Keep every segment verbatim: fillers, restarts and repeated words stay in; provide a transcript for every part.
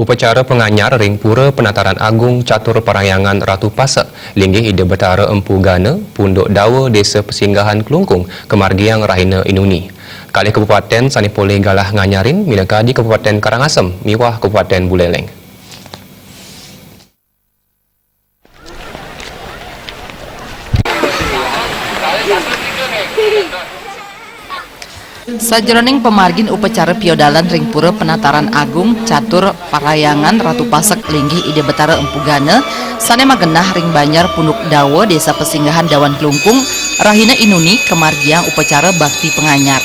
Upacara penganyar ring Pura Penataran Agung Catur Parahyangan Ratu Pasek, linggih Ida Betara Empu Gana, Punduk Dawa, Desa Pesinggahan Klungkung, kamargiang rahina Inuni. Kalih kabupaten sane polih galah nganyarin minakadi Kabupaten Karangasem miwah Kabupaten Buleleng. Sajeroning pamargin upacara piodalan ring Pura Penataran Agung Catur Parahyangan Ratu Pasek, linggih Ida Betara Empu Gana, sane magenah ring Banjar Punduk Dawa, Desa Pesinggahan Dawan Klungkung, rahina Inuni, kamargiang upacara bakti panganyar.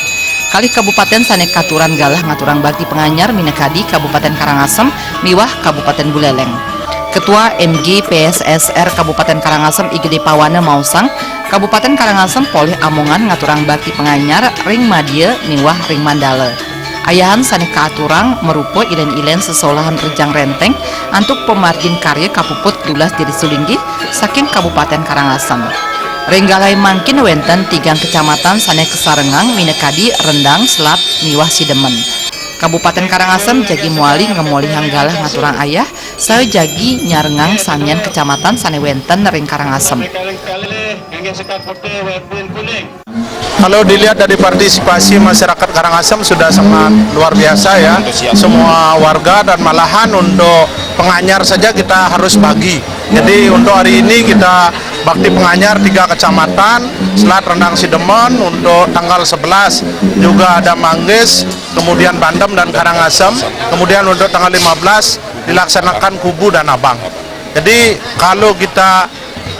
Kalih kabupaten sane katuran galah ngaturang bakti panganyar minakadi Kabupaten Karangasem miwah Kabupaten Buleleng. Ketua M G P S S R Kabupaten Karangasem, I Gede Pawana, maosang, Kabupaten Karangasem polih amongan ngaturang bakti panganyar ring madya miwah ring mandala. Ayahan sane katurang marupa ilen-ilen sesolahan rejang renteng antuk pamargin karya kapuput dulas diri sulinggih saking Kabupaten Karangasem. Ring galahé mangkin wénten tigang kecamatan sané kasarengang minakadi Rendang, Selat, miwah Sidemen. Kabupaten Karangasem jagi mawali ngamolihang galah ngaturang ayah saha jagi nyarengang samian kecamatan sané wénten ring Karangasem. Kalau dilihat dari partisipasi masyarakat Karangasem sudah sangat luar biasa ya. Semua warga dan malahan untuk penganyar saja kita harus bagi. Jadi untuk hari ini kita bakti penganyar tiga kecamatan, Selat, Rendang, Sidemen untuk tanggal sebelas, juga ada Manggis, kemudian Bandem dan Karangasem, kemudian untuk tanggal lima belas dilaksanakan Kubu dan Abang. Jadi kalau kita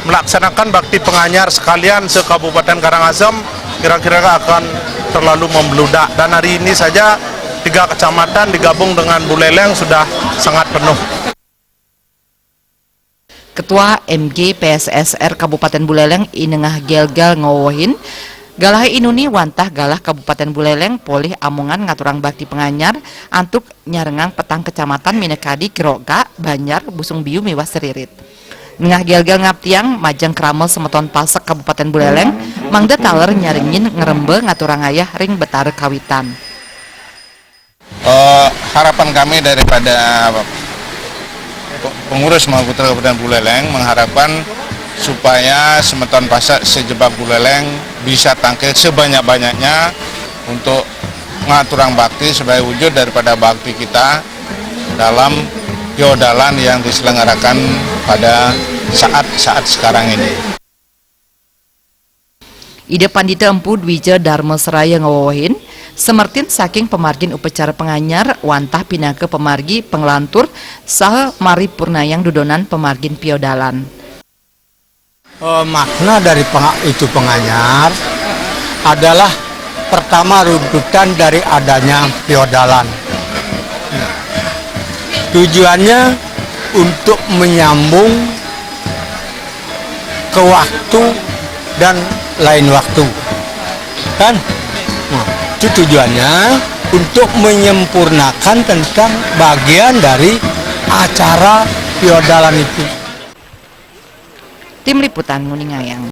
melaksanakan bakti penganyar sekalian se-Kabupaten Karangasem, kira-kira akan terlalu membludak. Dan hari ini saja tiga kecamatan digabung dengan Buleleng sudah sangat penuh. Ketua M G P S S R Kabupaten Buleleng, I Nengah Gelgel, ngawewehin, galahé Inuni wantah galah Kabupaten Buleleng polih amongan ngaturang bakti penganyar antuk nyarengang petang kecamatan minakadi Kiroka, Banjar, Busung Biu miwah Seririt. Nengah Gelgel ngaptiang majeng krama semeton pasek Kabupaten Buleleng mangda taler nyaringin ngremba ngaturang ayah ring Betara Kawitan. Eh, harapan kami daripada pengurus Maha Putra Kabupaten Buleleng mengharapkan supaya semeton pasek sejebak Buleleng bisa tangkil sebanyak-banyaknya untuk ngaturang bakti sebagai wujud daripada bakti kita dalam piodalan yang diselenggarakan pada saat-saat sekarang ini. Ida Pandita Empu Dwija Darma Seraya ngawewehin, semertin saking pamargin upacara penganyar wantah pinaka pamargi panglantur saha maripurnayang dudonan pamargin piodalan. Eh, makna dari penga- itu penganyar adalah pertama runtutan dari adanya piodalan. Tujuannya untuk menyambung ke waktu dan lain waktu. Kan? Nah, itu tujuannya untuk menyempurnakan tentang bagian dari acara piodalan itu. Tim Liputan nguningayang.